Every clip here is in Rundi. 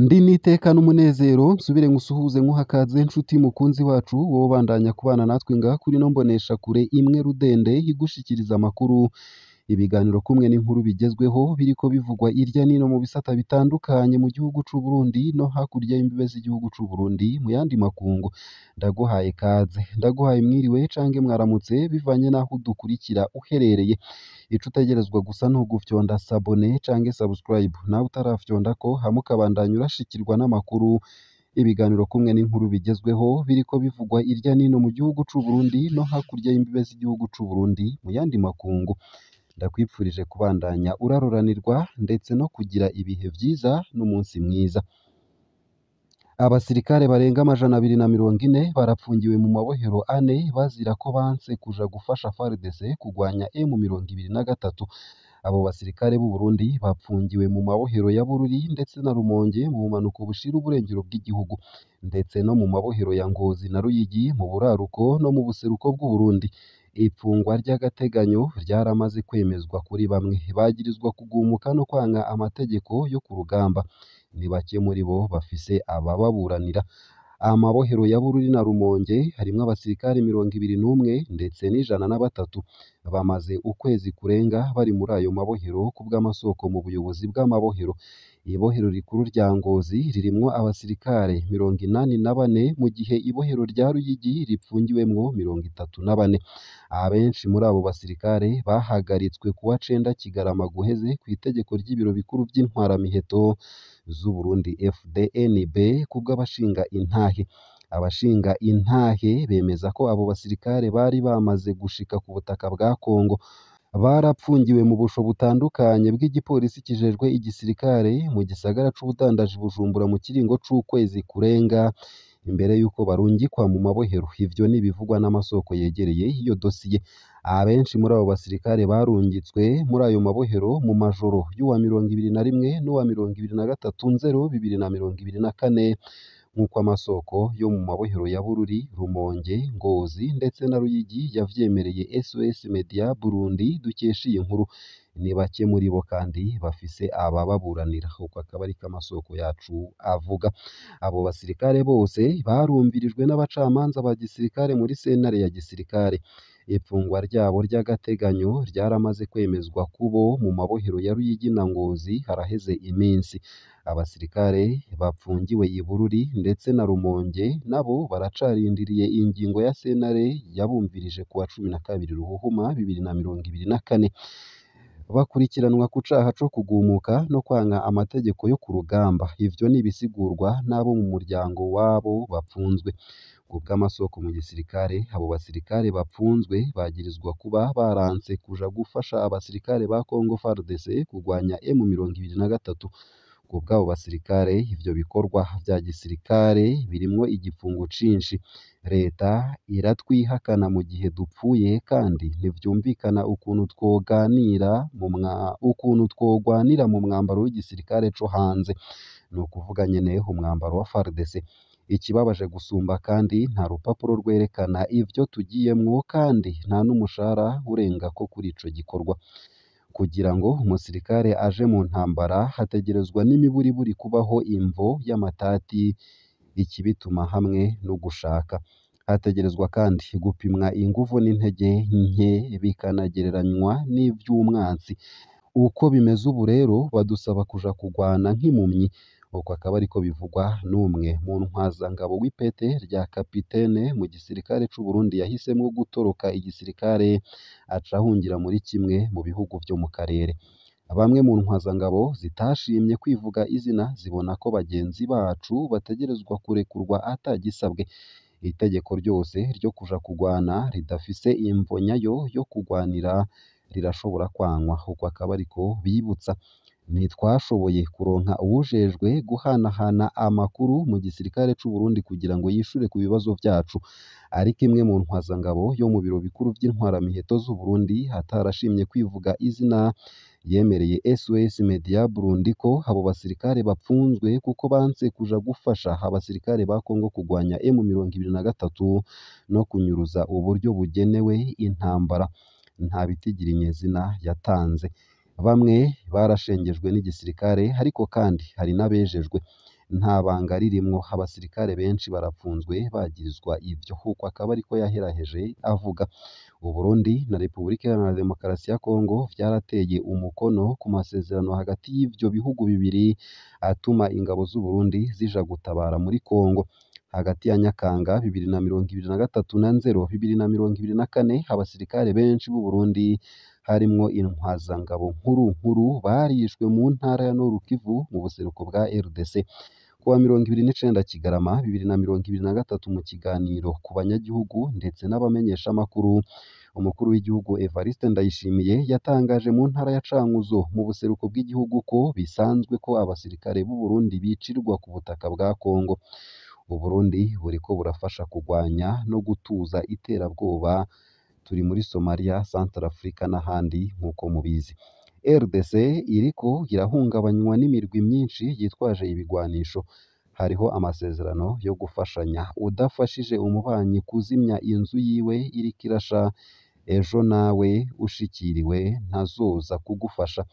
Ndi n'iteka n'umunezero nsubire ngusuhuze nkuha kaze nshuti mukunzi wacu wowe ubandanya kubana natwe ngaha kuri ino mboneshakure imwe rudende igushikiriza amakuru, ibiganiro kumwe n'inkuru bigezweho biriko bivugwa irya nino mu bisata bitandukanye mu gihugu c'u Burundi no hakurya y'imbibe z'igihugu c'u Burundi mu yandi makungu. Ndaguhaye kaze, ndaguhaye mwiriwe canke mwaramutse bivanye n'aho udukurikira uherereye. Ico utegerezwa gusa n'ugufyonda s'abonner canke subscribe, nawe utarafyondako hama ukabandanya urashikirwa n'amakuru, ibiganiro kumwe n'inkuru bigezweho biriko bivugwa irya nino mu gihugu c'u Burundi no hakurya y'imbibe z'igihugu c'u Burundi mu yandi makungu. Ndakwipfurije kubandanya uraroranirwa ndetse no kugira ibihe vyiza n'umunsi mwiza. Abasirikare barenga 240 barapfungiwe mu mabohero ane bazira ko banse kuja gufasha FARDC kugwanya M23. Abo basirikare b'u Burundi bapfungiwe mu mabohero ya Bururi ndetse na Rumonge mu bumanuko bushira uburengero bw'igihugu, ndetse no mu mabohero ya Ngozi na Ruyigi mu buraruko no mu buseruko bw'u Burundi. Ipfungwa ry'agateganyo ryaramaze kwemezwa kuri bamwe, bagirizwa kugumuka no kwanka amategeko yo ku rugamba. Ni bake muri bo bafise abababuranira. Amabohero ya Bururi na Rumonge harimwo abasirikare 21 ndetse n'103 bamaze ukwezi kurenga bari muri ayo mabohero kubw'amasoko mu buyobozi bw'amabohero. Ibohero rikuru rya Ngozi ririmwo abasirikare 84 mu gihe ibohero rya Ruyigi ripfungiwemwo 34. Abenshi muri abo basirikare bahagaritswe kuwa cenda Kigarama guheze kw'itegeko ry'ibiro bikuru vy'intwaramiheto z'u Burundi FDNB kubw'abashinga intahe. Abashinga intahe bemeza ko abo basirikare bari bamaze gushika ku butaka bwa Kongo. Barapfungiwe mu busho butandukanye bw'igipolisi kijejwe igisirikare mu gisagara c'ubudandaji Bujumbura mu kiringo c'ukwezi kurenga imbere y'uko barungikwa mu mabohero. Ivyo n'ibivugwa n'amasoko yegereye iyo dosiye. Abenshi muri abo basirikare barungitswe muri ayo mabohero mu majoro y'uwa 21 n'uwa 23 Nzero 2024 nk'uko amasoko yo mu mabohero ya Bururi, Rumonge, Ngozi ndetse na Ruyigi yavyemereye SOS Media Burundi dukesha iyi nkuru. Ni bake muri bo kandi bafise abababuranira, uko akaba ariko amasoko yacu avuga. Abo basirikare bose barumvirijwe n'abacamanza ba gisirikare muri sentare ya gisirikare. Ipfungwa ryabo ry'agateganyo ryaramaze kwemezwa kubo mu mabohero ya Ruyigi na Ngozi haraheze iminsi. Abasirikare bapfungiwe i Bururi ndetse na Rumonge nabo baracarindiriye ingingo ya sentare yabumvirije kuwa 12 Ruhuhuma 2024. Bakurikiranwa ku caha co kugumuka no kwanka amategeko yo ku rugamba. Ivyo n'ibisigurwa n'abo mu muryango w'abo bapfunzwe. Kubw'amasoko mu gisirikare, abo basirikare bapfunzwe bagirizwa kuba baranse kuja gufasha abasirikare ba Congo FARDC kugwanya M23. Kubw'abo basirikare, ivyo bikorwa vya gisirikare birimwo igipfungo cinshi. Leta iratwihakana mu gihe dupfuye kandi ntivyumvikana ukuntu twoganira mu mwa ukuntu twogwanira mu mwambaro w'igisirikare co hanze, ni ukuvuga nyene umwambaro wa FARDC. Ikibabaje gusumba kandi nta rupapuro rwerekana ivyo tugiyemwo kandi nta n'umushahara urengako kuri ico gikorwa. Kugira ngo umusirikare aje mu ntambara hategerezwa n'imiburiburi kubaho imvo y'amatati, ikibituma hamwe no gushaka. Hategerezwa kandi gupimwa inguvu n'intege nke bikanagereranywa n'ivy'umwansi. Uko bimeze ubu rero badusaba kuja kugwana nk'impumyi, uko akaba ariko bivugwa n'umwe mu ntwazangabo w'ipete rya kapitene mu gisirikare c'u Burundi yahisemwo gutoroka igisirikare aca ahungira muri kimwe mu bihugu vyo mu karere. Bamwe mu ntwazangabo zitashimye kwivuga izina zibona ko bagenzi bacu bategerezwa kurekurwa atagisabwe. Itegeko ryose ryo kuja kugwana ridafise imvo nyayo yo kugwanira rirashobora kwankwa, uko akaba ariko bibutsa. Ntitwashoboye kuronka uwujejwe guhanahana amakuru mu gisirikare c'u Burundi kugira ngo yishure ku bibazo vyacu, ariko imwe mu ntwazangabo yo mu biro bikuru vy'intwaramiheto z'u Burundi atarashimye kwivuga izina yemereye SOS Media Burundi ko abo basirikare bapfunzwe kuko banse kuja gufasha abasirikare ba Congo kugwanya M23 no kunyuruza uburyo bugenewe intambara. Nta bitigirinyezina yatanze. Bamwe barashengejwe n'igisirikare ariko kandi hari n'abejejwe. Nta banga ririmwo, abasirikare benshi barapfunzwe bagirizwa ivyo." Uko akaba ariko yaheraheje avuga. Uburundi na Repubulika Iharanira Demokarasi ya Kongo vyarateye umukono ku masezerano hagati y'ivyo bihugu bibiri atuma ingabo z'Uburundi zija gutabara muri Kongo. Hagati ya Nyakanga 2023 na Nzero 2024, abasirikare benshi b'Uburundi harimwo intwazangabo nkuru nkuru barishwe mu ntara ya Nord Kivu mu buseruko bwa RDC. Kuwa 29 Kigarama 2023, mu kiganiro ku banyagihugu ndetse n'abamenyeshamakuru, umukuru w'igihugu Evariste Ndayishimiye yatangaje mu ntara ya Cankuzo mu buseruko bw'igihugu ko bisanzwe ko abasirikare b'u Burundi bicirwa ku butaka bwa Kongo. Uburundi buriko burafasha kugwanya no gutuza iterabwoba, turi muri Somalia, Centrafrica n'ahandi nk'uko mubizi. RDC iriko irahungabanywa n'imirwi myinshi yitwaje ibigwanisho. Hariho amasezerano yo gufashanya. Udafashije umubanyi kuzimya inzu yiwe iriko irasha, ejo nawe ushikiriwe ntazoza kugufasha.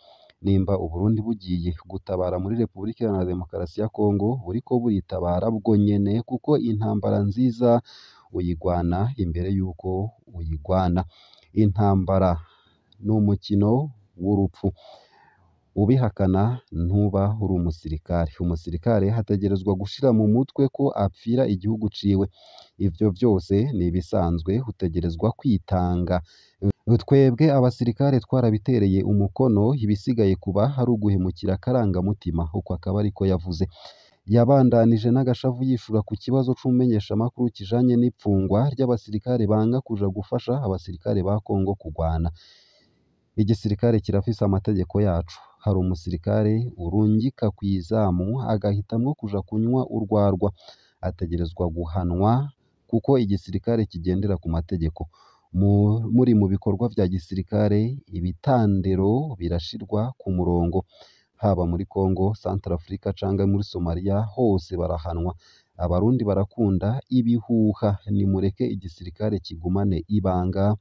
Nimba Uburundi bugiye gutabara muri Repubulika Iharanira Demokarasi ya Kongo, buriko buritabara bwo nyene, kuko intambara nziza uyigwana imbere y'uko uyigwana. Intambara ni umukino w'urupfu. Ubihakana ntuba uri umusirikare. Umusirikare ategerezwa gushira mu mutwe ko apfira igihugu ciwe. Ivyo vyose ni ibisanzwe, utegerezwa kwitanga. Twebwe abasirikare twarabitereye umukono, ibisigaye kuba ari uguhemukira akarangamutima. Uko akaba ariko yavuze. Yabandanije n'agashavu yishura ku kibazo c'umumenyeshamakuru kijanye n'ipfungwa ry'abasirikare banga kuja gufasha abasirikare ba Kongo kugwana. Igisirikare kirafise amategeko yaco. Hari umusirikare urungika kw'izamu agahitamwo kuja kunywa urwarwa, ategerezwa guhanwa kuko igisirikare kigendera ku mategeko. Muri mu bikorwa vya gisirikare, ibitandero birashirwa ku murongo. Haba muri Kongo, Centrafrica canke muri Somalia, hose barahanwa. Abarundi barakunda ibihuha, nimureke igisirikare kigumane ibanga.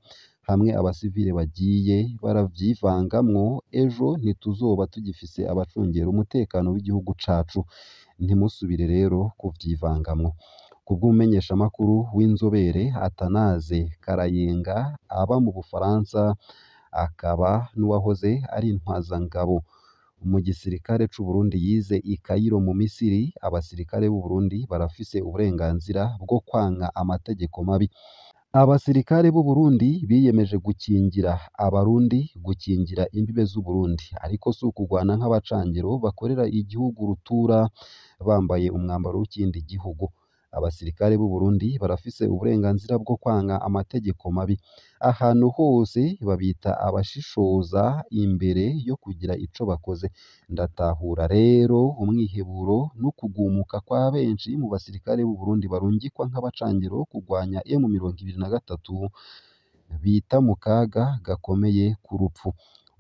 Hamwe abasivile bagiye baravyivangamwo, ejo ntituzoba tugifise abacungera umutekano w'igihugu cacu. Ntimusubire rero kuvyivangamwo. Kubw'umumenyeshamakuru w'inzobere Athanase Karayenga aba mu Bufaransa, akaba n'uwahoze ari intwazangabo mu gisirikare c'Uburundi yize i Cairo mu Misiri, abasirikare b'Uburundi barafise uburenganzira bwo kwanka amategeko mabi. Abasirikare b'Uburundi biyemeje gukingira Abarundi, gukingira imbibe z'Uburundi, ariko si ukugwana nk'abacangero bakorera igihugu rutura bambaye umwambaro w'ikindi gihugu. Abasirikare b'Uburundi barafise uburenganzira bwo kwanka amategeko mabi. Ahantu hose babita abashishoza imbere yo kugira ico bakoze. Ndatahura rero umwiheburo n'ukugumuka kwa benshi mu basirikare b'Uburundi barungikwa nk'abacangero kugwanya M23 bita mu kaga gakomeye k'urupfu.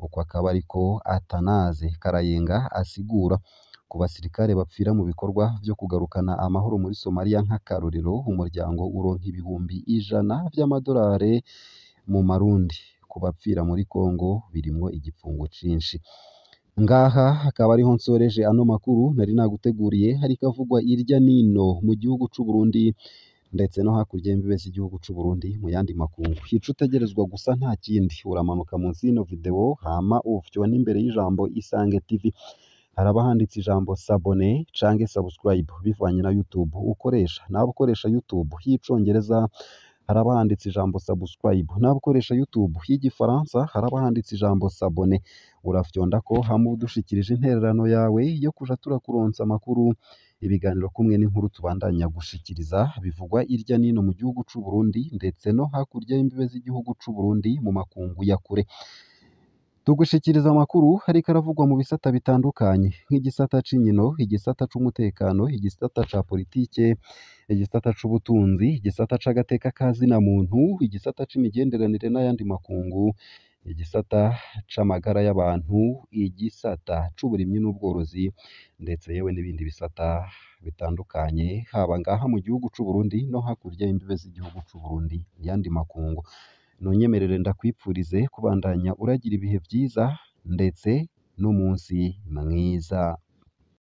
Uko akaba ariko Athanase Karayenga asigura. Ku basirikare bapfira mu bikorwa vyo kugarukana amahoro muri Somalia nk'akarorero, umuryango uronka 100,000 vy'amadolari mu marundi. Ku bapfira muri Kongo birimwo igipfungo cinshi. Ngaha akaba ariho nsoreje ano makuru nari naguteguriye, hariko avugwa irya nino mu gihugu c'Uburundi ndetse no hakurya y'imbibe z'igihugu c'Uburundi mu yandi makungu. Ico utegerezwa gusa nta kindi, uramanuka munsi y'ino video hama ufyona imbere y'ijambo Isange TV. Haraba handitse ijambo s'abonner canke subscribe bivanye na YouTube ukoresha. Nawe ukoresha YouTube y'icongereza haraba handitse ijambo subscribe, nawe ukoresha YouTube y'igifaransa haraba handitse ijambo s'abonner. Urafyondako hama udushikirije intererano yawe yo kuja turakuronsa amakuru, ibiganiro kumwe n'inkuru tubandanya gushikiriza bivugwa irya nino mu gihugu c'Uburundi ndetse no hakurya y'imbibe z'igihugu c'Uburundi mu makungu ya kure. Tugushikiriza amakuru ariko aravugwa mu bisata bitandukanye nk'igisata c'inkino, igisata c'umutekano, igisata ca politike, igisata c'ubutunzi, igisata c'agateka ka zina muntu, igisata c'imigenderanire n'ayandi makungu, igisata c'amagara y'abantu, igisata c'uburimyi n'ubworozi ndetse yewe n'ibindi bisata bitandukanye, haba ngaha mu gihugu c'Uburundi no hakurya y'imbibe z'igihugu c'Uburundi yandi makungu. Nunyemerere ndakwipfurize kubandanya uragira ibihe vyiza ndetse n'umunsi mwiza.